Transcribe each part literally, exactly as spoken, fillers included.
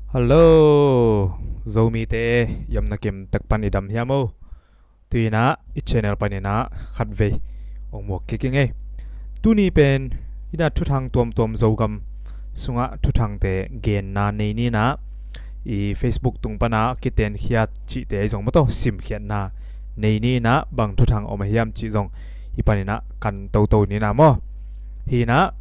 Hello, Zomite, yamna kim tek pan i dam hiam o? Tuinah i channel paninah khatvei ong muak kik i ngei. Tuni pen inah thuthang tuamtuam Zogam sungah thuthangte genna nei ninah i Facebook tung panah kitenkhiat cihte i zong mawtaw simkhiatna nei ninah bang thuthang om a hiam cih zong i paninah kan toto ninah maw? Hinah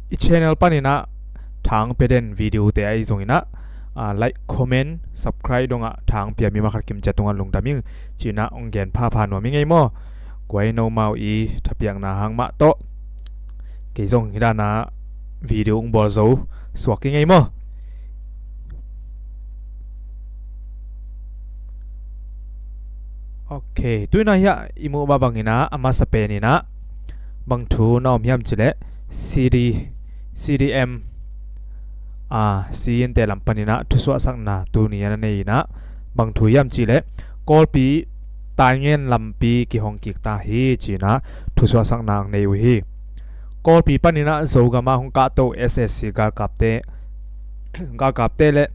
i channel paninah thang pia den video te ahi zonginah, ah, like, comment, subscribe dongah thang pia mi makhat kim cia tungah lungdam ing cinah ong gen phapha nuam i ngei maw? Guai nomau i thapiakna hang mah tawh kei zong hidana video ong bawl zo suak i ngei maw? Ok, tuinah hiah i muh mah banginah a masa peninah bang thu na om hiam cileh C D, C D M, ah, sinte lam paninah thusuahsakna tuni a na nei inah bang thu hiam cileh Kawlpi Taingen lampi kihong kik ta hi cinah thusuahsakna ang nei uh hi. Kawlpi paninah Zogamah hong kahto S S C galkapte galkapte le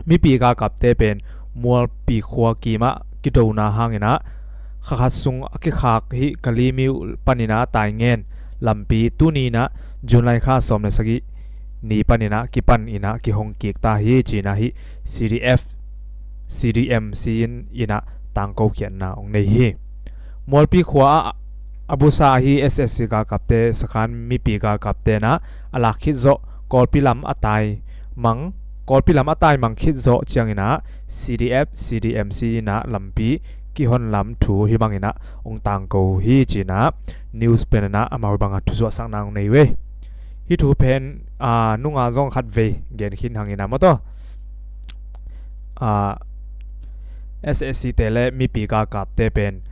mipi galkapte pen Mualpi khua kimah kidona hanginah khakhat sung a kikhak hi Kalimiu paninah Taingen lampi tuninah July kha sawm le sagih ni paninah kipan inah kihong kik ta hi cinah hi C D F, C D M sin inah tangko khiatna ong nei hi. Mualpi khua ah a busa ahi S S C galkapte sakhan mipi galkapte nah a lak khit zawh Kawlpi lam a tai mang Kawlpi lam a tai mang khit zawh cianginah C D F, C D M C inah lampi kihon lam thu hi banginah ong tangko hi cinah news penanah amau bangah thusuahsakna ong nei uh hi. Hi thu pen, ah, nunga zong khatvei gen khin hanginah mawtaw, ah, S S C te le mipi galkapte pen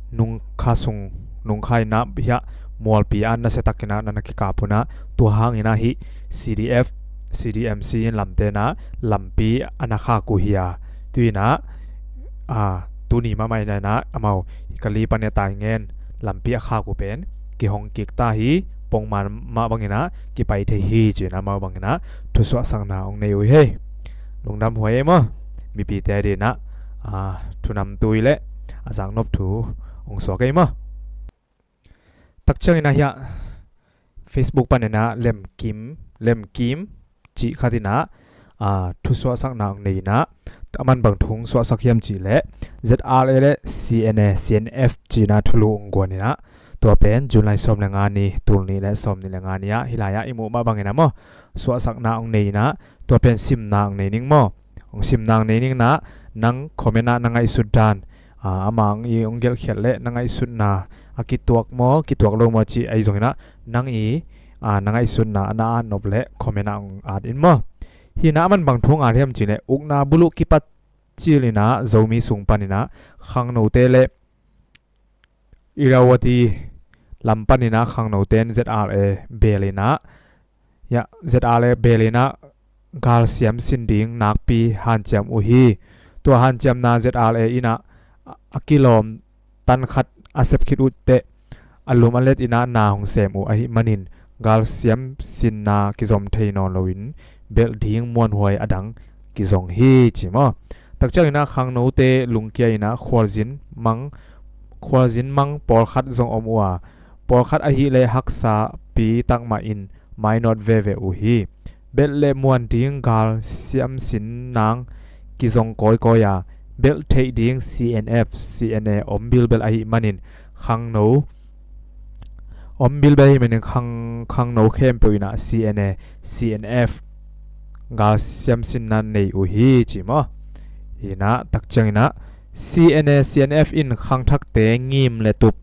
nungkha sung nungkha inah hiah Mualpi ah nasiatakinah na na kikap unah tua hanginah hi C D F, C D M C in lamtenah lampi a na khak uh hi a tuinah, ah, tuni mahmah inah amau hi Kali paninah Taingen lampi a khak uh pen kihong kik ta hi pongman mah banginah kipai thei hi cinah amau banginah thusuahsakna ong nei uh hi. Lungdam huai ei maw? Mipite a dinah, ah, thunamtui le a zaknop thu ong suak ei maw? Takcianginah hiah Facebook paninah Lemkim, Lemkim cih khatinah, ah, thusuahsakna ong nei inah aman bang thu ong suahsak hiam cihleh Z R A le C N A, C N F cinah thulu ong guan inah tua pen July sawm le nga ni, tul nih le sawm nih le nga ni ah hi lai-ah i muh mah banginah maw suahsakna ong nei inah tua pen simna ong nei ning maw? Ong simna ong nei ningnah nang comment ah na ngaihsut dan, ah, amah ong i ong gelhkhiat le na ngaihsutna a kituak maw kituak lo maw cih ahi zonginah nang i, ah, na ngaihsutna a na at nop le comment ah ong at in maw? Hinah aman bang thu ong at hiam cihleh ukna buluh kipat cilinah Zomi sung paninah khangnote le Irrawaddy lam paninah khangnote in Z R A belinah, ya, Z R A belinah galsiam sin ding nakpi hanciam uh hi. Tua hanciamna Z R A inah a kilawm tan khat a sep khit uh teh a lum a let inah na hong sem uh ahih manin galsiam sinna kizom thei nawn loin belh ding muanhuai a dang kizong hi ci maw? Takcianginah khangnote lungkia inah khualzin mang, khualzin mang pawlkhat zong om uh a, pawlkhat ahih leh haksapi takmah in mainawt veve uh hi. Belh le muan ding galsiam sin nang kizong kawikawi a, belh theih ding C N F, C N A om bilbel ahih manin khangno om bilbel ahih manin khang, khangno khempeuh inah C N A, C N F galsiam sinna nei uh hi ci maw? Hinah takcianginah C N A, C N F in khangthakte ngim le tup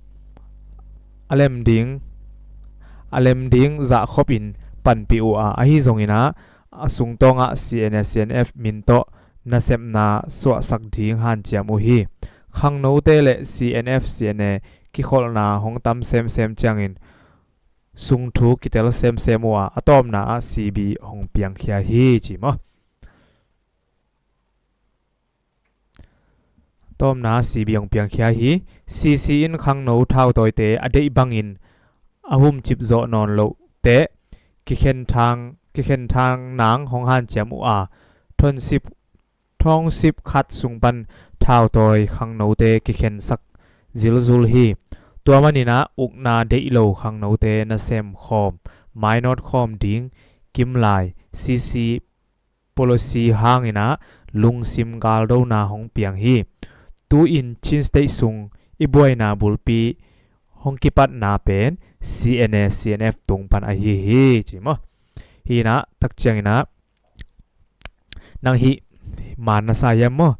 a lem ding, a lem ding zahkhopin panpih uh a, ahi zonginah a sungtawngah C N A, C N F min tawh nasepna suahsak ding hanciam uh hi. Khangnote le C N F, C N A kikholhna hong tam semsem ciangin sungthu kitel semsem uh a, a tawpna ah C B hong piangkhia hi ci maw? Tawpna C B hong piangkhia hi. C C in khangno thautawite a deih bangin a humcip zawh nawn loh teh kikhen thang, kikhen thang nang hong hanciam uh a, township, township khat sung pan thautawi khangnote kikhensak zilzul hi. Tua maninah ukna deih lo khangnote nasem khawm, mainawt khawm ding kimlai C C policy hanginah lungsim galdona hong piang hi. Tu-in Chin State sung i buaina bulpi hong kipatna pen C N A C N F tung pan ahi hi ci maw. Hinah takcianginah nang hih man na sa hiam maw?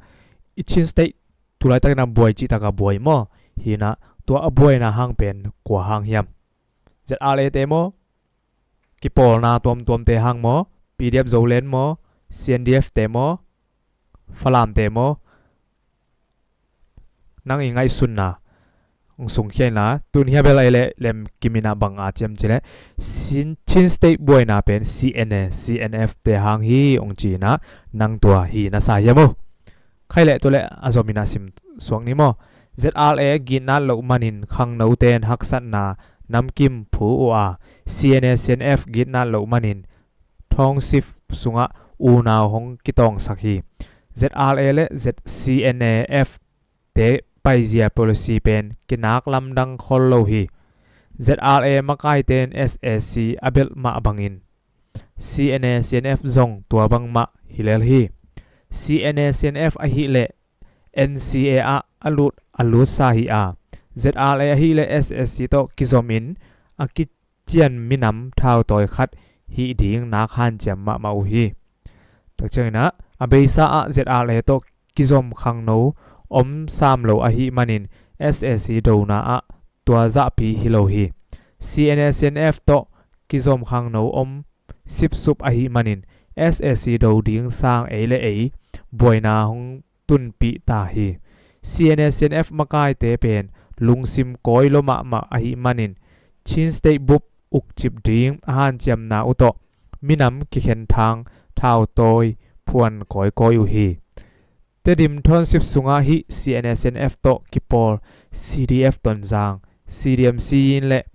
I Chin State tulaitakinah buai cihtaka buai maw? Hinah tua a buaina hang pen kua hang hiam? Z R A te maw? Kipawlna tuamtuamte hang maw? P D F Zoland maw? C N D F te maw? Falam te maw? Nang i ngaihsunna hong sungkhia inla, tun hia bel ei leh lem kiminah bang a ciam cileh Chin State buaina pen C N A C N F te hang hi hong cinah nang tua hi na sa hiam uh? Khaileh tu leh a zominah sim suak ni maw? Z R A gitnat loh manin khangnoten haksatna namkim phu uh a, C N A C N F gitnat loh manin township sungah unau hong kitawngsak hi. Z R A le Z C N A F te paizia policy pen kinak lamdang khol lo hi. Z R A makaiten S A C a belh mah bangin C N A C N F zong tua bangmah hi lel hi. C N A C N F ahileh N C A ah a lut a lutsa hi a, Z R A ahileh S A C tawh kizomin a kician minam thautawi khat hih ding nak hanciam mahmah uh hi. Takcianginah a beisa ah Z R A tawh kizom khangno om sam lo ahih manin S A C dona ah tua zahpi hi lo hi. C N A C N F tawh kizom khangno om sipsup ahih manin S A C do ding sang ei le ei buaina hong tunpih ta hi. C N A C N F makaite pen lungsim kawi lo mahmah ahih manin Chin State bup ukcip ding a hanciamna uh tawh minam kikhen thang thautawi phuan kawikawi uh hi. Tedim township sungah hih C N A C N F tawh kipawl C D F Tonzang, C D M C in le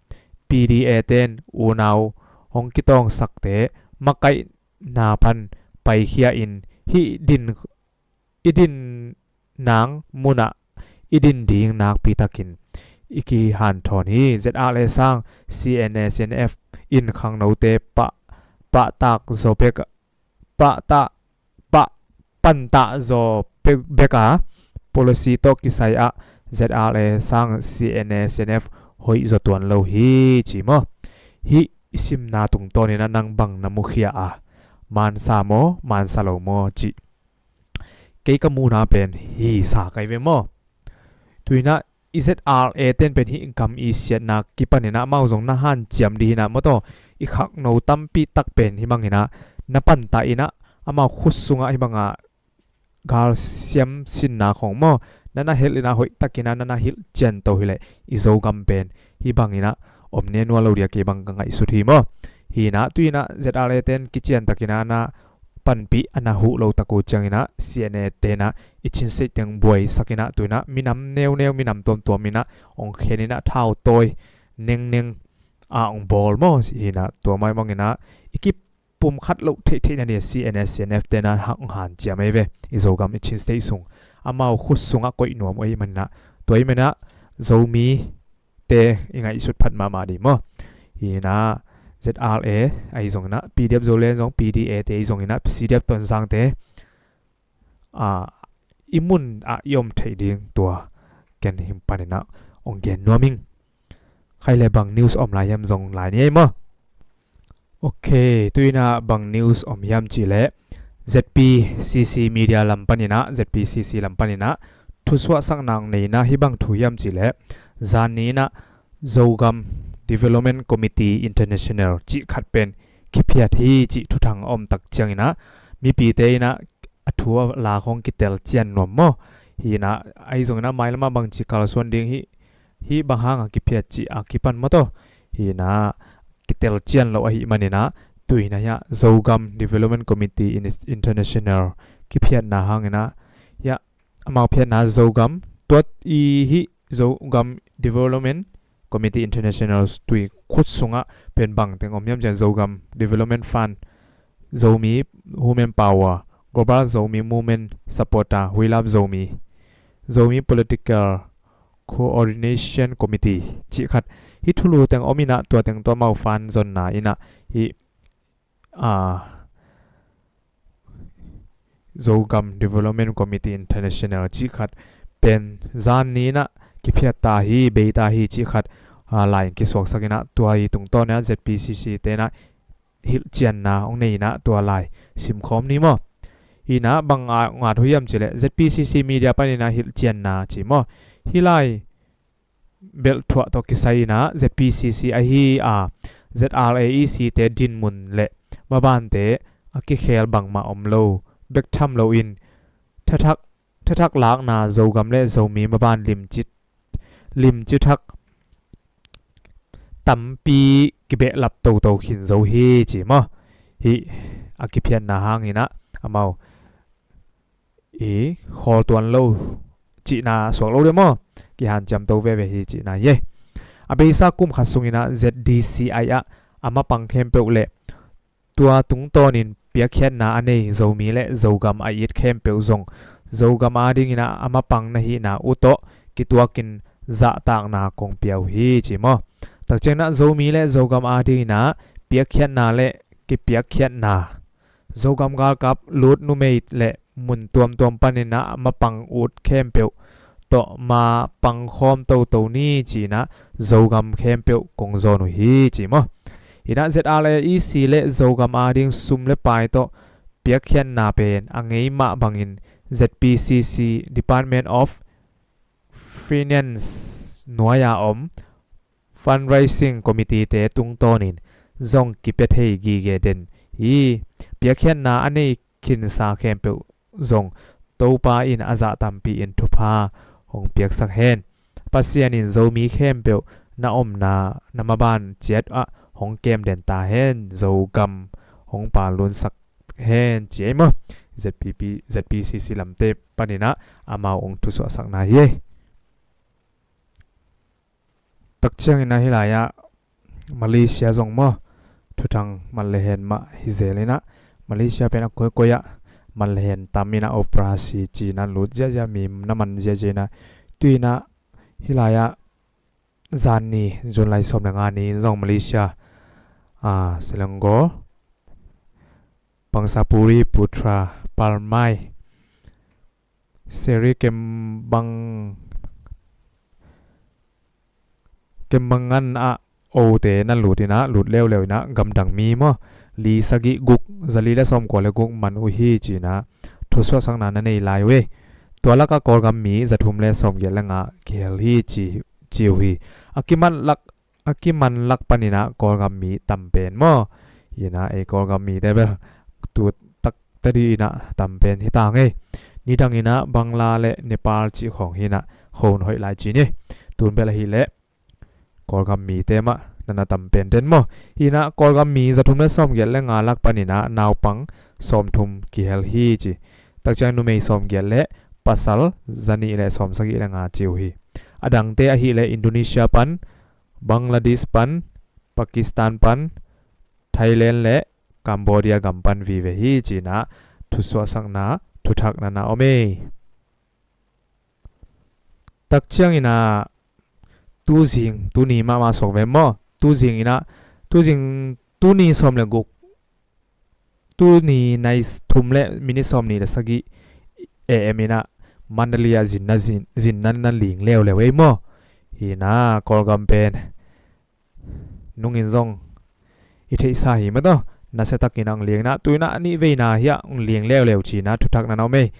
P D A ten unau hong kitawngsakte makaihna pan paikhia in hih din i din nang munah i din ding nakpitakin i kihanthawn hi. Z R A sang C N A C N F in khangnote pah, pahtak zaw bek, pahtak, pah, pantah zaw bek, bek a policy tawh kisai ah Z R A sang C N A C N F hoih zaw tuan lo hi ci maw? Hih i simna tungtawninah nang bang na mukhia a, mansa maw, mansa lo maw cih kei ka muhna pen hi sa kai ve maw? Tuinah i Z R A ten pen hih gam i siatna kipaninah amau zong na hanciam dih hinah maw taw, i khakno tampi tak pen hih manginah na pantah inah amau khut sungah hih mangah galsiam sinna khong maw, na na helh inah hoihtakinah na na hilh cianto hileh i Zogam pen hih banginah om ne nual lo dia kei bang ka ngaihsut hi maw? Hinah tuinah Z R A ten kiciantakinah na panpih a na huh lo tak uh cianginah C N A tenah i Chin State teng buaisakinah tuinah minam neuneu minam tuamtuam inah ong kheninah thautawi nengneng a ong bawl maw? Hinah tua mai manginah i kipumkhat loh theihtheihna ni C N A C N F tenah hak ong hanciam ei ve. I Zogam i Chin State sung amau khut sungah koih nuam uh ei maninah tua ei maninah Zomi te i ngaihsut phat mahmah dih maw? Hinah Z R A ahi zonginah P D F Zoland zong, P D A te ahi zonginah C D F Tonzangte a, i mun ah i om theih ding tua ken him paninah ong gen nuam ing. Khaile bang news om lai hiam zong lai ni ei maw? Ok, tuinah bang news om hiam cihleh Z P C C media lam paninah, Z P C C lam paninah thusuahsak nang neina hih bang thu hiam cihleh zan ninah Zogam Development Committee International cih khat pen kiphiat hi cih thuthang a om tak cianginah mipite inah a thu a la khong kitel cian nuam maw? Hinah ahi zonginah mailamah bangci kalsuan ding hih, hih bang hanga kiphiat cih a kipan maw taw? Hinah kitel cian lo ahih maninah tuinah hiah Zogam Development Committee International kiphiatna hanginah hiah amau phiatna Zogam tuat i hih Zogam Development Committee International tui khut sungah pen bangteng om hiam cian Zogam Development Fund, Zomi Women Power, Global Zomi Movement Supporter, We Love Zomi, Zomi Political Coordination Committee cih khat, hih thulu teng om inah, tua teng tua mau fan zonna inah, hih, a, Zogam Development Committee International cih khat pen zan ni inah kiphiat ta hi, bei ta hi cih khat, a, lai in kisuaksak inah, tua hi tungtawn inah Z P C C te inah hilhcianna hong nei inah tua lai simkhawm ni maw. Inah bang a ngat uh hiam cileh Z P C C media pan inah hilhcianna ci maw. Hih lai belh thuah tawh kisai inah Z P C C ahi a, Z R A E C te dinmun le mabante a kikhel bangmah om lo bek tham loin thathak, thathak lakna Zogam le Zomi maban limci, limci thak tampi kibehlap toto khin zo hi ci maw. Hih a kiphiatna hang inah amau i khawl tuan lo cihna suak lo deuh maw. Kihanciam to veve hi cihna hi. A beisa kum khat sung inah Z D C I ah a mapang khempeuh le tua tungtawnin piakkhiatna a nei Zomi le Zogam a it khempeuh zong Zogam ading inah a mapang na hihna uh tawh kituakin zahtakna kong pia uh hi ci maw. Takciang inah Zomi le Zogam ading inah piakkhiatna le kipiakkhiatna, Zogam galkap lut numei le mun tuamtuam pan inah mapang ut khempeuh tawh mapang khawm toto ni ci inah Zogam khempeuh kong zawn uh hi ci maw. Inah Z R A E C le Zogam ading sum le pai tawh piakkhiatna pen a ngei mah bangin Z P C C, Department of Finance nuai-a om Fundraising Committee te tungtawnin zong kipia thei gige den hi. Piakkhiatna a nei khinsa khempeuh zong Topa in a zah tampi in thupha hong piaksak hen. Pasian in Zomi khempeuh na omna na maban ciat ah hong kem den ta hen. Zogam hong palunsak hen ci ei maw. Z P P, Z P C C lamte pan inah amau hong thusuahsakna hi ei. Takciang inah hih lai-ah Malaysia zong maw, thuthang man le hen mah hi zel inah, Malaysia pen a koikoi ah man le hen tam inah operasi ci inah lut ziahziah, mi na man ziahziah inah. Tu inah hih lai-ah zan ni, June lai sawm le nga ni in zong Malaysia, a, Selangor, Bangsapuri Putra, Palmai, Seri Kembang, Kembangan ah ote na lut inah, lut leuleu inah gamdang mi maw, li sagih guk, zali le sawmkua le guk man uh hi ci inah thusuahsakna na nei lai uh ei. Tua lakah Kawlgam mi zathum le sawmgiat le nga kihel hi ci, ci uh hi. A kiman lak a kiman lak pan inah Kawlgam mi tam pen maw. Inah ei Kawlgam mite bel tu tak tadi inah tam pen hi ta ngei. Nidang inah Bangla le Nepal cih khawng hi inah khon hoih lai ci ni. Tun bel ahih leh Kawlgam mite mah nana tam pen den maw. Inah Kawlgam mi zathum le sawmgiat le nga lak pan inah naupang sawmthum kihel hi ci. Takciang numei sawmgiat le pasal zanih le sawmsagih le nga ci uh hi. A dangte ahih leh Indonesia pan, Bangladesh pan, Pakistan pan, Thailand le Cambodia gam pan vive hi ci inah thusuahsakna thuthak nana om ei. Takciang inah tuzing, tuni mahmah suak ve maw. Tuzing inah, tuzing, tuni sawm le guk, tuni nai thum le minit sawmnih le sagih A M inah Mandalay ah zinna, zin, zinna na ling leuleu ei maw. Inah Kawlgam pen nungin zong i theihsa hi mah tawh, nasia takin ah hong liang inah, tu inah a nih veina hi ah hong liang leuleu ci inah thuthak nana om ei.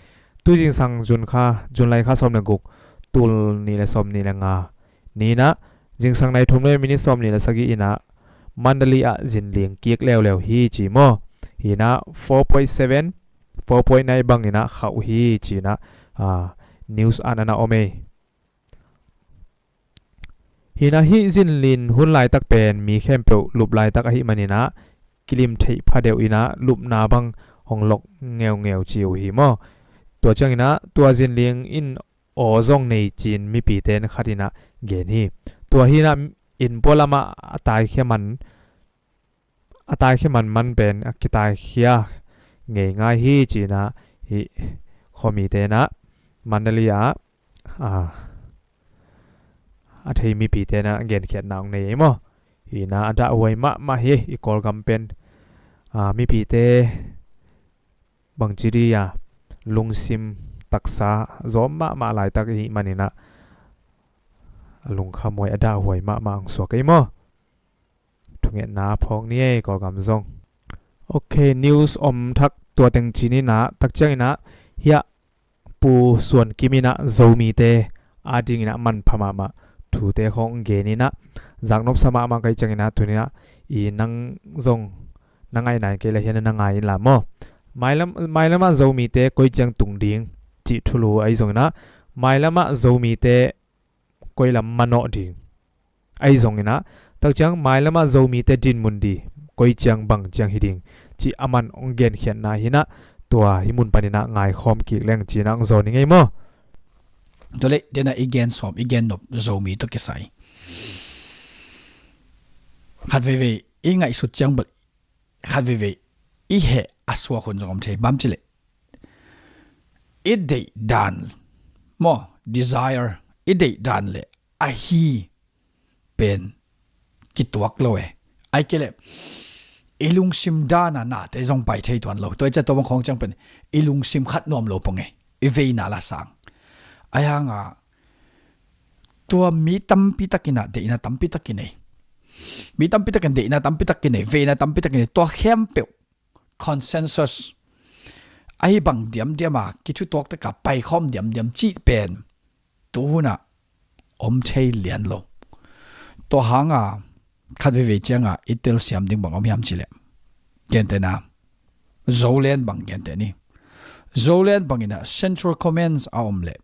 Tu zingsang June kha, June lai kha sawm le guk, tul nih le sawmnih le nga ni inah, zingsang nai thum le minit sawmnih le sagih inah Mandalay ah zin liang kik leuleu hi ci maw. Hi inah four point seven, four point nine bang inah khauh hi ci inah, a, news ah nana om ei. Hi inah hih zinlin hun laitak pen mi khempeuh lup laitak ahih man inah kilim theih phadeuh inah lupna bang hong lok ngeungeu ci uh hi maw. Tua ciang inah tua zinling in aw zong nei ci-in mipite in khat inah gen hi. Tua hi inah inn pualam ah a taikhia man, a taikhia manman pen a kitaikhia ngei ngai hi ci-in ah hih khuamite in ah Mandalay ah a thei mipite in ah genkhiatna hong nei ei maw. Hi in ah a dahhuai mahmah hi. I Kawlgam pen mipite bangci dih a lungsim taksa zawm mahmah laitak i hih manin ah a lungkhamhuai a dahhuai mahmah hong suak ei maw. Thungetna phawk ni ei Kawlgam zong. Ok, news om thak tua teng ci ni in ah tak ciangin ah hiah Pu Suan Kim in ah Zomite adingin ah manpha mahmah thute khawng gen in ah zaknopsa mahmah ka hih ciangin ah tuni in ah i nang zong na ngaihna in kei le hian na ngai inla maw. Mailam, mailamah Zomite koi ciang tung ding cih thulu ahi zongin ah mailamah Zomite koi lam manawh ding ahi zongin ah tak ciang mailamah Zomite dinmun ding koi ciang bang ciang hi ding cih a man hong genkhiatna hi in ah tua hih mun panin ah ngaikhawm kik leng ci-in ah hong zawn i ngei maw. Tua leh dena i gen sawm i gen nop Zomi tawh kisai khat veivei i ngaihsut ciang bel khat veivei i heh a suak hun zong om thei bang ci leh i deih dan maw, desire, i deih dan le ahi pen kituak lo e. Ai kei leh i lungsim dan a nate zong pai thei tuan lo. Tua i ciah tua bang khawng ciang pen i lungsim khat nuam lo pong e. I veina la sang. Ai hang a tua mi tampi takin ah deihna tampi takin ei. Mi tampi takin deihna tampi takin ei, veina tampi takin ei. Tua khempeuh consensus ahi bang diamdiam a kithutuak taka paikhawm diamdiam cih pen tuhun ah om thei lian lo. Tua hang a khat veivei ciang a i telsiam ding bang om hiam ci leh gentehna Zoland bang genteh ni. Zoland bangin ah Central Commands a om leh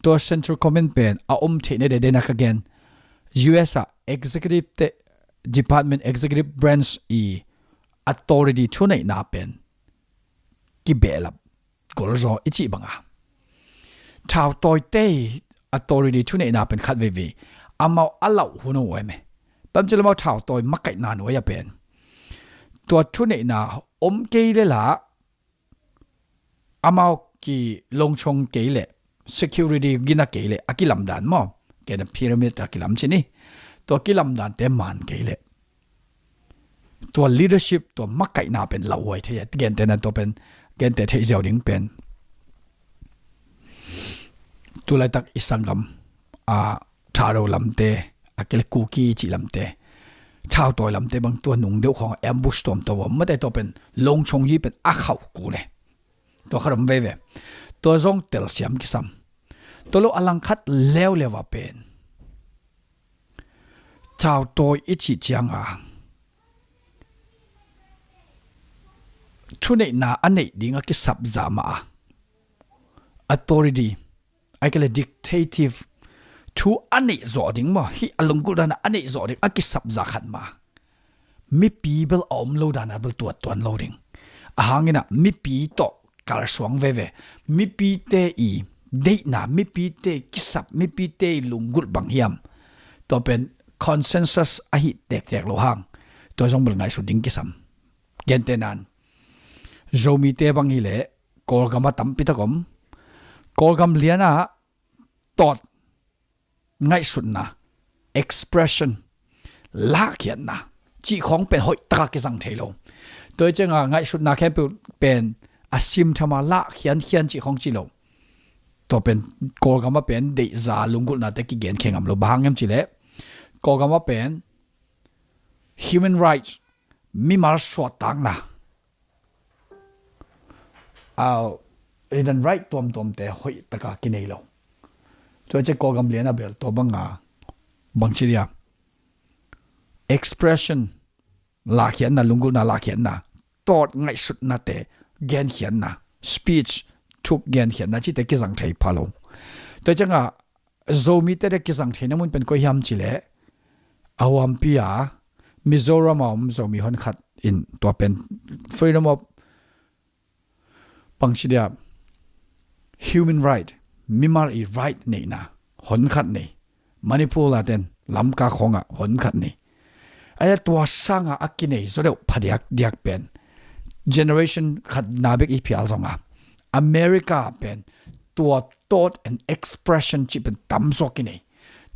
tua Central Command pen a om theih na dede na ka gen U S a executive te department executive branch i authority thuneihna pen kibehlap golzaw i cih banga thautawite i authority thuneihna pen khat veivei amau a lauh hun uh em e. Bang ci leh amau thautawi makaihna nuai a pen tua thuneihna om kei le la amau kilongchong kei leh security gina kei leh a kilamdan maw? Kei na pyramid a kilam ci ni. Tua kilamdante man kei leh tua leadership tua makaihna pen lauhuai thei a gentehna tua pen genteh theih ziau ding pen tulaitak i sanggam a Thado lamte a kei le Kuki cih lamte thautawi lamte bang tua nung deuh khawng a ambush tuamtuam a om mate tua pen longchong yi pen a khauh kul e. Tua khat om veve. Tua zong telsiam kisam. Tua lo a langkhat leuleu a pen thautawi i cih cianga thuneihna a neih ding a kisapzah mah a authority ai kei le dictative thu a neih zawh ding maw? Hih a lunggulh dana a neih zawh ding a kisapzah khat mah mipi bel a om lo dana bel tuat tuan lo ding. A hangina mipi tawh kalsuang veve. Mipite i deihna, mipite kisap, mipite i lunggulh bang hiam? Tua pen consensus ahi tektek lo hang tua zong bel ngaihsut ding kisam. Gentehnan Zomite bang hileh Kawlgam a tampitak om. Kawlgam liana tawt ngaihsutna, expression, lahkhiatna cih khawng pen hoihtaka kizang thei lo. Tua hi cianga ngaihsutna khempeuh pen a simthama lahkhiankhian cih khawng ci lo. Tua pen Kawlgama pen deihza lunggulhnate kigen khe ngam lo. Bang hang hiam cileh Kawlgama pen human rights, mimal suahtakna, a, human right tuamtuamte hoihtaka kinei lo. Tua hi ciang Kawlgam liana bel tua banga bangci dia expression lahkhiatna, lunggulhna lahkhiatna, tawt ngaihsutnate genkhiatna, speech, thuk genkhiatna cihte kizang thei pha lo. Tua hi cianga Zomite te kizang theihna mun pen koi hiam cileh a huampi a Mizoram a om Zomi honkhat in tua pen freedom of bangci dia human right, mimal i right neihna honkhat nei. Manipur a ten Lamka khawngah honkhat nei. Aia tua sanga a kinei zaw deuh phadiak diak pen generation khat na bek i phial zong a, America pen tua thought and expression cih pen tam zaw kinei.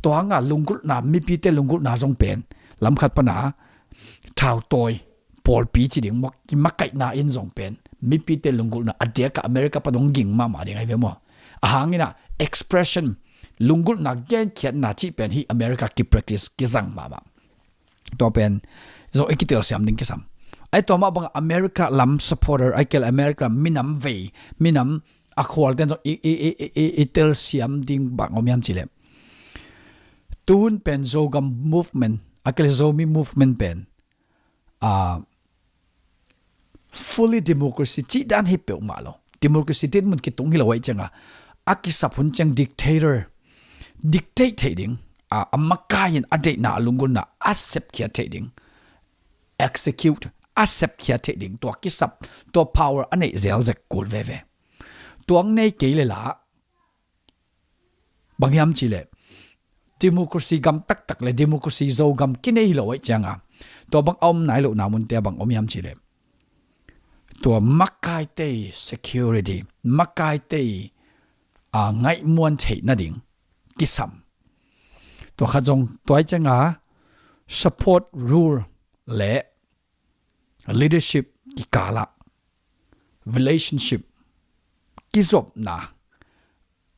Tua hanga lunggulhna, mipite lunggulhna zong pen lam khat pana thautawi pawlpi ci ding maw, kimakaihna in zong pen mipite lunggulhna a diaka America pan hong ging mahmah ding ahi ve maw? Ahang ina expression, lunggulhna genkhiatna cih pen hih America kipractice kizang mahmah. Tua pen zong i kitelsiam ding kisam. Ai tua mah bang America lam supporter, ai kel America lam minam vei, minam a khual ten zong i, i, i, i, i, i telsiam ding bang om hiam cih leh, tuhun pen Zogam movement, a kel Zomi movement pen, a, fully democracy cih dan hi peuhmah lo. Democracy dinmun kitung hi lo ahih cianga a kisap hun ciang dictator, dictate theih ding, a, a makai in a deihna, a lunggulhna a sepkhiat theih ding, execute a sepkhiat theih ding, tua kisap, tua power a neih zelzek kul veve. Tua hong nei kei le la, bang hiam cih leh, democracy gam taktak le democracy Zogam kinei hi lo ahih cianga, tua bang a om nai lohna munte a bang om hiam cih leh, tua makaite security, makaite, a, ngaihmuan theih nading kisam. Tua khat zong tua ahih cianga support rule le leadership kikala relationship, kizopna,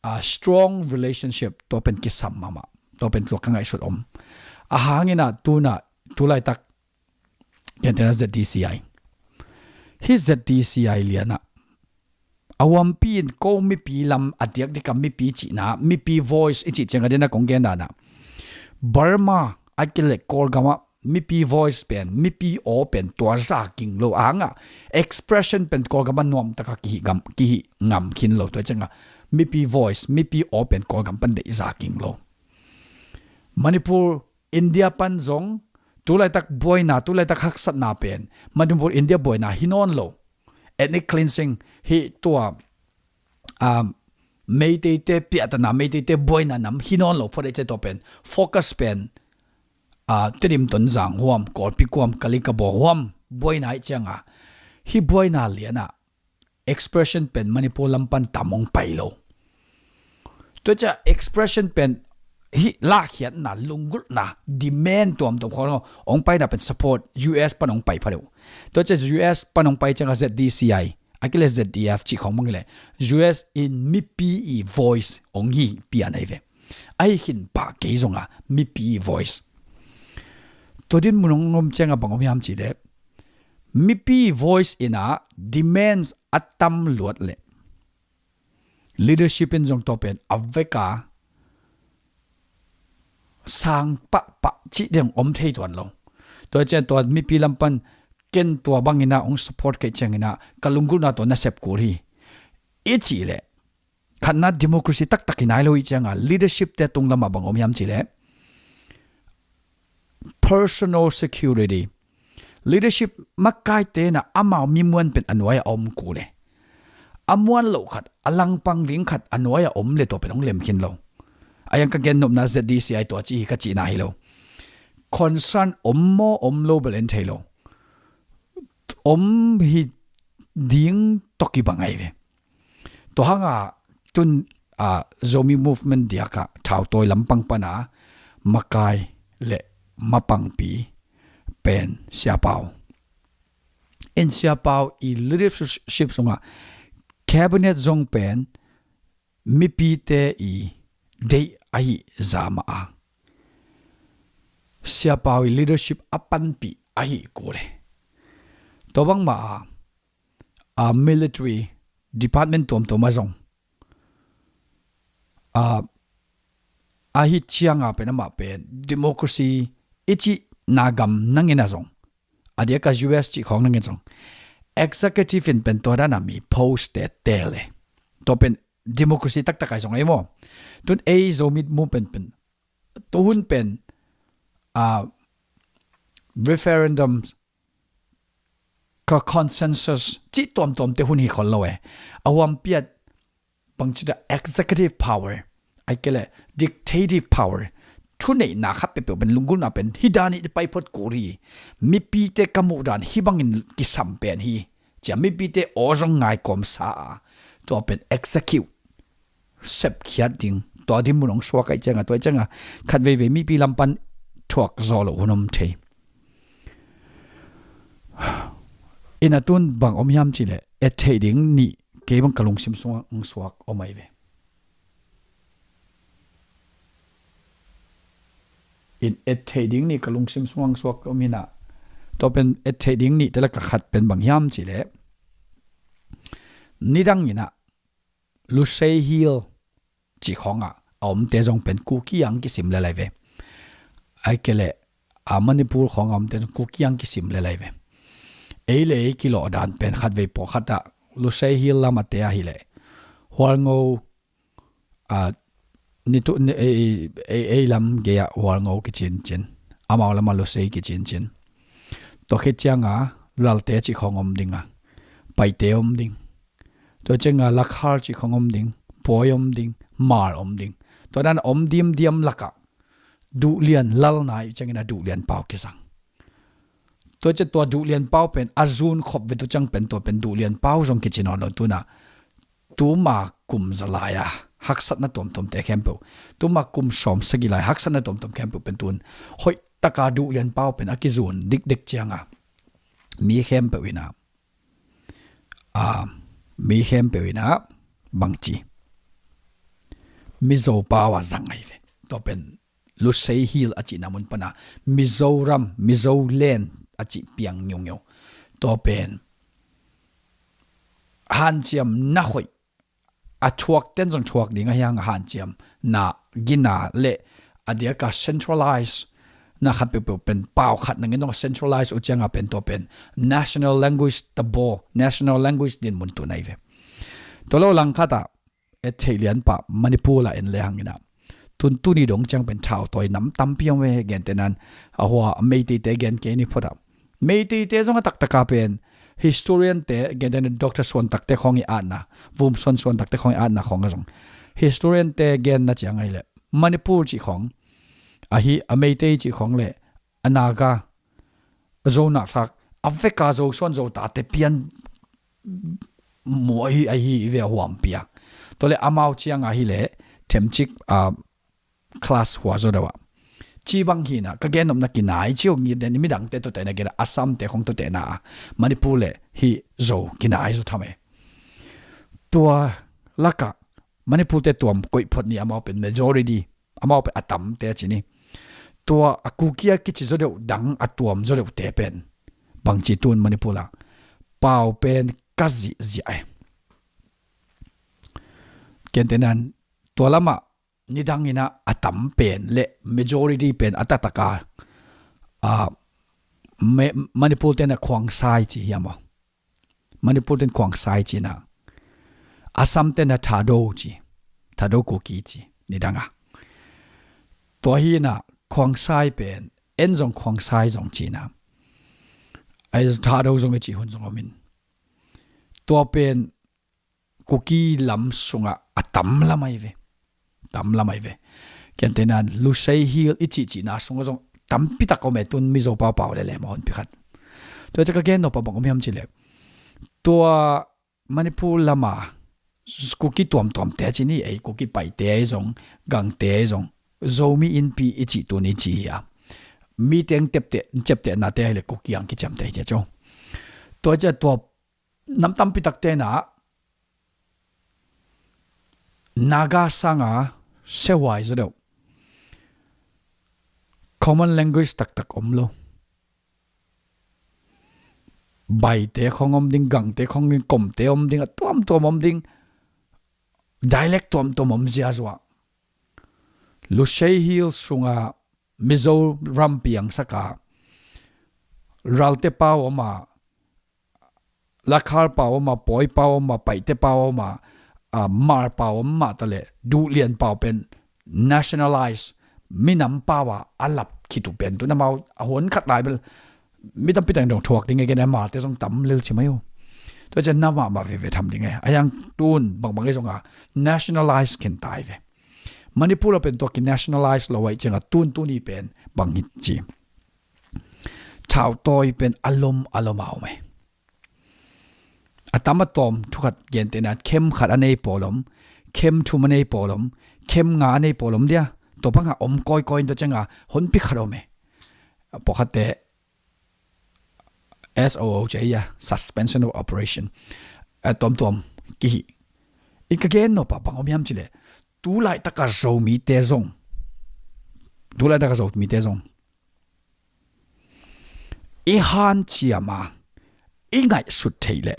a, strong relationship, tua pen kisam mahmah. Tua pen tua ka ngaihsut om. Ahang ina tuna, tulaitak, kentena Z D C I, hih Z D C I liana a huampi in ko mipi lam a diakdiak a mipi cihna, mipi voice i cih ciang a dena kong gen dana, Burma a kilek Kawlgam ah mipi voice pen, mipi aw pen tua za ging lo. Ahang a expression pen Kawlgam a nuamtaka kihi ngam, kihi ngam khin lo. Tua cianga mipi voice, mipi aw pen Kawlgam pan deih za ging lo. Manipur, India pan zong tulaitak buaina, tulaitak haksatna pen Manipur, India buaina hi nawn lo. Ethnic cleansing hi tua, um, Meiteite piahtana, Meiteite buaina nam hi nawn lo phot ahih ciang tua pen focus pen, a, Tedim, Tonzang huam, Kawlpi kuam, Kalikabaw huam buaina ahih cianga hih buaina liana expression pen Manipur lam pan tam hong pai lo. Tua ciang expression pen hih lahkhiatna, lunggulhna, demand tuamtuam khawng hong paina pen support U S pan hong pai phadeuh. Tua ciang U S pan hong pai cianga Z D C I, a kileh Z D F cih khawng bang hileh U S in mipi i voice hong hi pian ahi ve. Ahi khin pah kei zonga mipi i voice. Tua dinmun hong om cianga bang om hiam cih leh, mipi voice ina demands a tam luat leh leadership in zong tua pen a veka sang pahpah cih ding om thei tuan lo. Tua ciang tua mipi lam pan ken tua bangina hong support kei ciangina ka lunggulhna tua na sep kul hi i cih leh, khatna democracy taktak hi nai lo ahih cianga leadership te tung lamah bang om hiam cih leh personal security. Leadership makaite na amau mi muan pen a nuai a om kul e. A muan loh khat, a langpang ding khat a nuai a om leh tua pen hong lem khin lo. A yang ka gen nopna Z D C I tua ci hi ka cihna hi lo. Concern om maw om lo bel en thei lo. Om hi ding tawh kibang ahi ve. Tua hanga tun, a, Zomi movement diaka thautawi lampang pana makai le mapangpi pen Sia Pau. In Sia Pau i leadership sunga cabinet zong pen mipite i deih ahi zah mah a, Sia Pau i leadership a panpih ahi kul e. Tua bangmah a, a military department tuamtuam a zong, a, ahi cianga pen amah pen democracy i cihna gam nangin a zong, a diaka U S cih khawng nangin zong, executive in pen tua dana mi post te teel e. Tua pen democracy taktak ahi zong ei maw. Tun ei Zomi movement pen, tuhun pen, a, referendum ka consensus cih tuamtuam te hun hi khol lo e. A huampi a bangci ta executive power, ahih kei leh dictative power, thuneihna khat peuhpeuh pen lunggulhna pen hih dan hi, pai phot kul hi. Mipite ka muh dan hih bangin kisam pen hi. Cia mipite aw zong ngaikawm sa a, tua pen execute, sepkhiat ding, tua dinmun hong suak ahih cianga, tua ahih cianga khat veivei mipi lam pan thuak zaw lo hun om thei. Ina tun bang om hiam cihleh, et theih ding nih kei bang ka lungsim sungah hong suak om ahi ve. In et theih ding nih ka lungsim sungah hong suak om hi na. Tua pen et theih ding nih te lak a khat pen bang hiam cihleh, nidang ina Lushai Hill cih khawngah a omte zong pen Kuki ang kisim lel ahi ve. Ahih kei leh a Manipur khawngah a omte zong Kuki ang kisim lel ahi ve. Ei le ei kilawh dan pen khat vei pawlkhat ah Lushai Hill lam a te ahih leh Hualngo, a, nitu, ni, ei, ei, ei lam gei ah Hualngo kicincin, amau lam ah Lushai kicincin. Tua khit cianga Ralte cih khawng om ding a, Paite om ding. Tua cianga Lakhar cih khawng om ding, Pawi om ding, Hmar om ding. Tua dan om dimdiam lakah Duhlian Lal na ih ciangin a Duhlian Pau kizang. Tua ciang tua Duhlian Pau pen a zun khop ve tu ciang pen tua pen Duhlian Pau zong kici nawn lo tuna. Tuma kum za lai a haksatna tuamtuamte khempeuh, tuma kum sawm sagih lai haksatna tuamtuam khempeuh pen tun hoih taka Duhlian Pau pen a kizun dikdek cianga mi khempeuh ina, a, mi khempeuh ina bangci Mizo pau a zang ahi ve. Tua pen Lushai Hill a cihna mun pana Mizoram, Mizo land a cih piang ngiungeu. Tua pen hanciam na hoih, a thuak ten zong thuak ding ahi hang a hanciam na gina le a diaka centralize na khat peuhpeuh pen pau khat nangin zong a centralize uh cianga pen tua pen national language tabaw, national language dinmun tun ahi ve. Tua lo langkhat ah et theih lianpa Manipur ah en le hang ina, tun tuni dong ciang pen thautawi nam tampi om ve, gentenan a hua Meiteite gen kei ni phot ah. Meiteite zong a taktaka pen historian te, gentenan Doctor Suantakte khawng i atna, Vumson Suantakte khawng i atna khawng a zong historian te genna ciang ahih leh Manipur cih khawng, ahi a Meitei cih khawng le a Naga, a Zo nakthlak, a veka Zo suan Zo tate pian mu ahi, ahi i ve a huampi a. Tua le amau ciang ahih leh themcik, a, class hua zaw deuh a. Ci bang hi na, ka gen nopna kinai ci uh ngi den midangte tuate na gen a, Assamte khawng tuate na a. Manipur le hi Zo kinai zaw tham e. Tua lakah Manipurte tuam koih phot ni, amau pen majority, amau pen a tamte ci ni. Tua a Kuki a kici zaw deuh dang a tuam zaw deuhte pen bangci tun Manipur ah pau pen ka zihziah e. Gentenan tua lamah nidang ina a tam pen le majority pen a taktaka, a, Me-, Manipur tena Khuangsai ci hiam aw. Manipur ten Khuangsai ci na. Assam tena Thado ci. Thado Kuki ci. Nidang a. Tua hi na Khuangsai pen, en zong Khuangsai zong ci na. Ai Thado zong i ci hun zong om in. Tua pen Kuki lam sungah a tam lam ahi ve. Tam lam ahi ve. Kiantenan Lushai Hill i cihcihna sungah zong tampi tak om e, tun Mizo pau pau lele mah honpi khat. Tua ciah ka gen nop a bang om hiam cih leh, tua Manipur lama Kuki tuamtuamte ci ni, ei Kuki Paite ahi zong, Gangte ahi zong, Zomi Inpi i cih tuni ci hi a. Mi teng tepteh, ciaptehnate ahi leh Kuki ang kiciamteh hi cia co. Tua ciah tua nam tampi takte na Naga sanga sehuai zaw deuh, common language taktak om lo. Baite khong om ding, Gangte khong ding, Komte om ding, a tuamtuam om ding, dialect tuamtuam om ziazua. Lushai Hill sunga Mizoram piangsaka Ralte pau om a, Lakhar pau om a, Pawi pau om a, Paite pau om a, a, Hmar pau om mah ta leh, Duhlian pau pen nationalize, minam pau a a lap khit uh pen tun amau a hun khat lai bel mi tampi teng dong thuak ding e, gen a Hmarte zong tam lel ci mai uh. Tua ciah na mahmah veve tham ding e. A hiang tun bangbang e zong a nationalize khin tai ve. Manipur a pen tua ki nationalize lo ahi cianga tun tuni pen bang hi ci. Thautawi pen a lom a lom a om e. A tam a tawm thu khat gentehna, khem khat a nei pawl om, khem thum a nei pawl om, khem nga a nei pawl om dia. Tua banga om kawikawi in tua cianga honpi khat om e. Pawlkhatte S O O ci a, Suspension of Operation, a tuamtuam kihi. I ka gen nop a bang om hiam cileh, tu laitaka Zomite zong, tu laitaka Zomite zong i hanciam a, i ngaihsut theih leh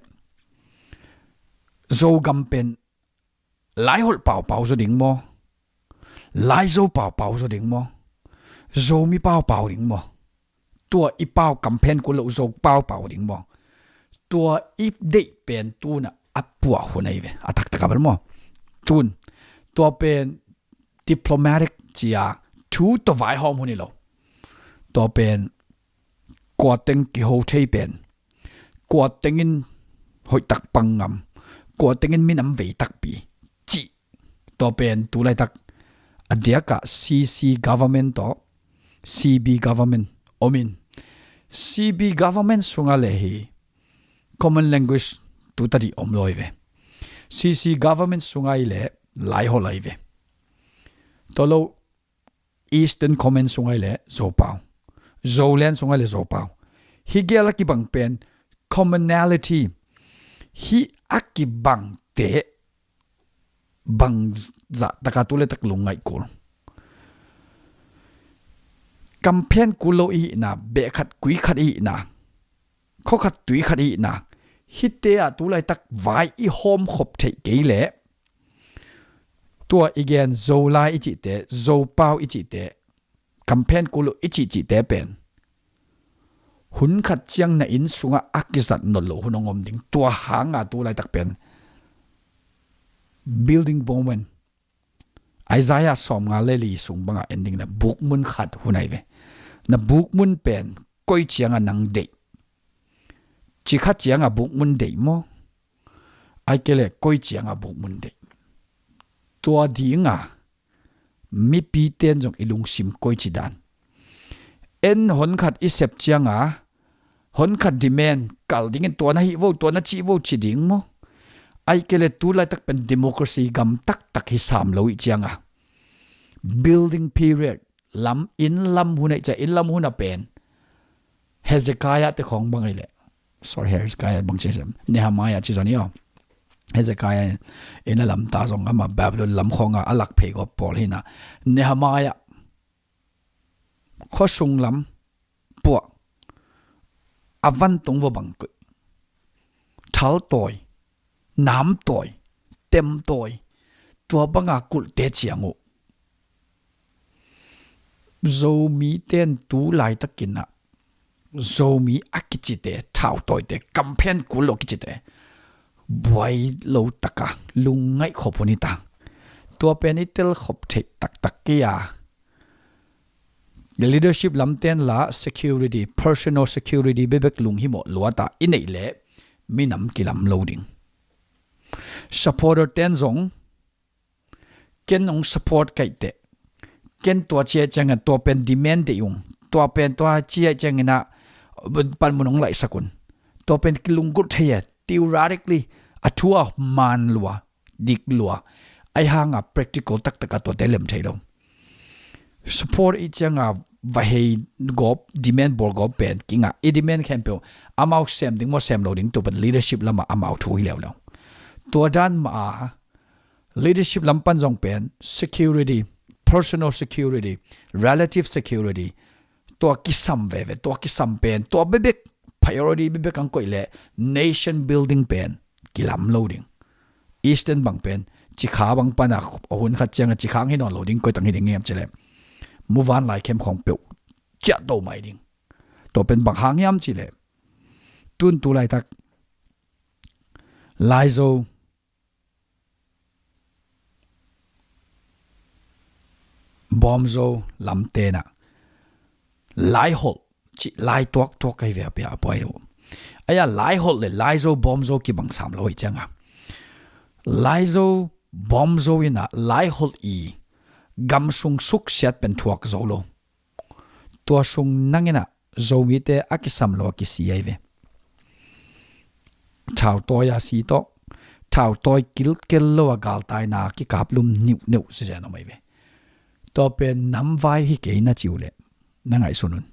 Zogam pen Laiholh paupau zaw ding maw? Laizo paupau zaw ding maw? Zomi paupau ding maw? Tua i pau, kamphen kul loh Zo paupau ding maw? Tua i deih pen tuna a puah hun ahi ve, a taktak a bel maw? Tun tua pen diplomatic cia thu tawh vaihawm hun hi lo. Tua pen kua teng kiho thei pen, kua tengin hoihtak pang ngam, kua tengin minam vei takpi cih. Tua pen tu laitak a diakah C C government tawh C B government om in, C B government sunga le hi common language tu tadih om lo hi ve. C C government sunga i le Laiholh ahi ve. Tua lo Eastern Command sunga i le Zopau, Zoland sunga i le Zopau. Hi gel a kibang pen commonality, hi a kibangte bang zah taka tu le tak lungngaih kul. Kamphen kul lo i hihna, beh khat kui khat i hihna, khua khat tui khat i hihna, hite ah tu laitak vai i hawm khop theih kei leh, tua i gen Zolai i cihte, Zopau i cihte, kamphen kul lo i cihcihte pen hun khat ciang na inn sungah a kizat nawn loh hun hong om ding. Tua hanga tu laitak pen building moment, Isaiah sawmnga le li sung bangah en ding na bukmun khat hun ahi ve. Na bukmun pen koi cianga nang deih? Cikha cianga bukmun deih maw? Ai kei le koi cianga bukmun deih? Tua dinga mipiten zong i lungsim koi ci dan? En hon khat i sep cianga hon khat demand kal dingin tua na hih vo, tua na cih vo ci ding maw? Ai kei le tu laitak pen democracy gam taktak hi sam lo ih cianga building period lam, inn lam hun aih cia, inn lam hun a pen Hezekiah te khawng bang aih leh, sorry, Hezekiah bang ci sem, Nehemiah ci zon i aw. Hezekiah in a lamta zong ama Babylon lam khawnga a lak phei gawp pawl hina. Nehemiah khuasung lam puah, a vantung va bangkoih, thaltawi, namtawi, temtawi, tua banga kulhte ciang uh Zomiten tu laitakinah Zomi a kicite, thautawite, kamphen kul lo kicite buai lo taka lungngaih khop hun hi ta. Tua pen i tel khop theih taktak kei a, leadership lamten la security, personal security bebek lunghimawh luata i neih leh minam kilam lo ding. Supporter ten zong ken hong support kaih teh, ken tua ciah ciangin tua pen demand deih ung, tua pen tua ciah cianginah panmun hong laihsak un, tua pen kilunggulh thei e. Theoretically a thu a man lua, dik lua, ahi hanga practical taktaka tuate lem thei lo. Support i cianga va hei gawp, demand bawl gawp pen kingah, i demand khempeuh amau sem ding maw sem lo ding, tua pen leadership lamah amau thu hi leuleu. Tua dan mah a leadership lam pan zong pen security, personal security, relative security, tua kisam veve, tua kisam pen, tua bebek, priority bebek ang koih leh nation building pen kilam lo ding. Eastern bang pen cikha bang pana a hun khat cianga cikha ang hi nawn lo ding, koitang hi ding ngiam cileh muvan lai khem khawng peuh ciah do mai ding. Tua pen bang hang hiam cileh, tun tu laitak Laizo, Bawmzo lamtenah Laiholh cih lai tuaktuak ahi ve a pia a puai uh. Aia Laiholh le Laizo Bawmzo kibang sam lo ahi cianga Laizo Bawmzo inah Laiholh i gamsung suksiat pen thuak zo lo. Tua sung nanginah Zomite a kisam lo a kisi ahi ve. Thautawi a si tawh, thautawi kilkel lo a galtaina kikaplum niuhneuh sizen om ahi ve. Tua pen namvai hi kei na ci uh leh na ngaihsun un.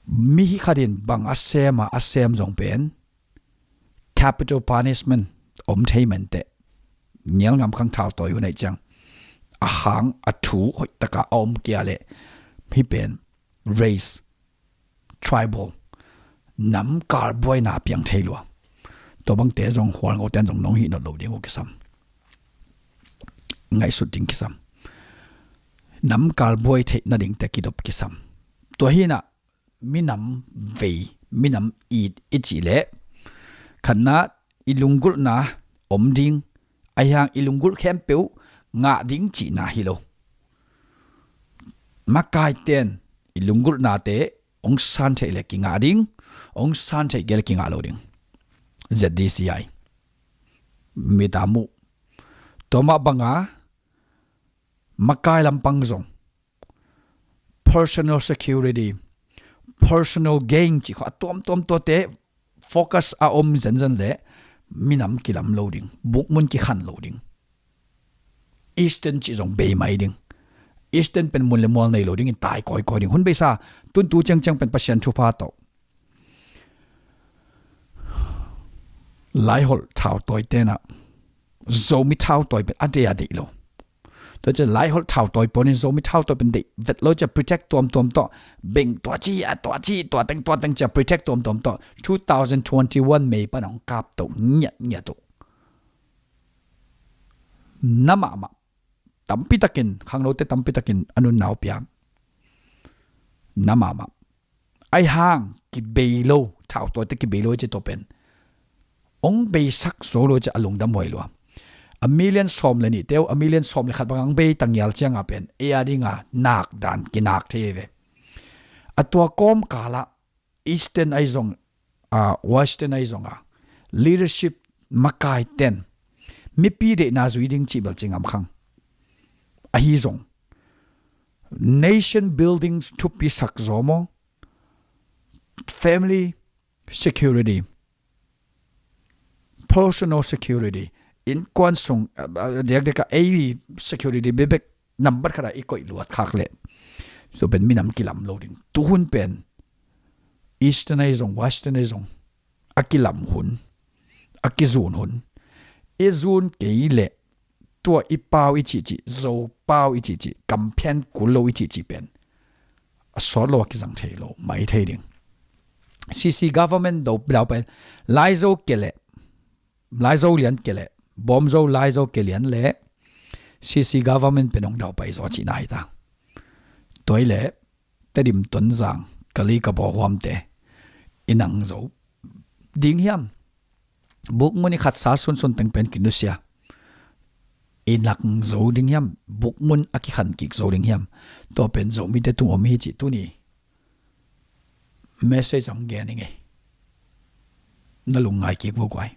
Mi hi khat in bang a sem a, a sem zong pen capital punishment om thei menteh. Nial ngam khang thautawi hun aih ciang a hang a thu hoih taka a om kia leh hi pen race, tribal, nam kal buaina piang thei lua. Tua bangte zong hualngoten zong nong hih not lo ding uh kisam. Ngaihsut ding kisam. Nam kal buai theih nading te kidop kisam. Tua hinah minam vei, minam it i cih leh khatna i lunggulhna om ding, ahi hang i lunggulh khempeuh ngah ding cihna hi lo. Makaiten i lunggulhnate hong san theih le kingah ding, hong san theih kei le kingah lo ding. Z D C I. Mita muh. Tua mah banga makai lampang zong personal security, personal gain cih kha a tuamtuam tuate focus a om zenzen le minam kilam lo ding, bukmun kikhan lo ding. Eastern cih zong bei mai ding. Eastern pen mun le mual nei lo dingin tai kawikawi ding. Hun beisa tuntu ciangciang pen Pasian thupha tawh Laiholh thautawi tenah Zomi thautawi pen a deih a deih lo. Tua ciah Laiholh thautawi pawnin Zomi thautawi pen deih vet lo ciah protect tuamtuam tawh beng tua ci a tua ci tua teng tua teng ciah protect tuamtuam tawh two thousand twenty-one May pan hong kap toh ngiatngiat uh. Na mahmah. Tampi takin khangnote tampi takin a nunna uh pia. Na mahmah. Ahi hang kibei lo, thautawite kibei lo ci tawh pen hong beisak zo lo ci a lungdam huai lua. A million sawm le nihte uh, a million sawm le khat bang hong bei tangial cianga pen ei a dinga nak dan kinak thei ve. A tua kawmkalah Eastern ahi zong a, Western ahi zonga leadership makaiten mipi deihna zui ding cih bel ci ngam khang. Ahi zong nation building thupi sak zaw maw, family security, personal security, innkuan sung a, a, diakdiaka ei security bebek nambat khata i koih luat khak leh tua pen minam kilam lo ding. Tuhun pen Eastern ahi zong Western ahi zong a kilam hun, a kizun hun. I zun kei leh tua i pau i cihcih, Zo pau i cihcih, kamphian kul lo i cihcih pen a sawt lo a kizang thei lo mai thei ding. C C government do dau pen Laizo ke leh Laizo lian ke leh Bawmzo Laizo ke lian leh C C government pen hong daupai zaw cihna hi ta. Tua i leh Tedim Tonzang Kali Kabaw huamte i nang zo ding hiam? Bukmun i khatsa sunsun teng pen kinusia i nang zo ding hiam? Bukmun a kikhan kik zo ding hiam? Tua pen Zomite tung om hi cih tuni message ang gen i ngei. Na lungngai kik vo guai.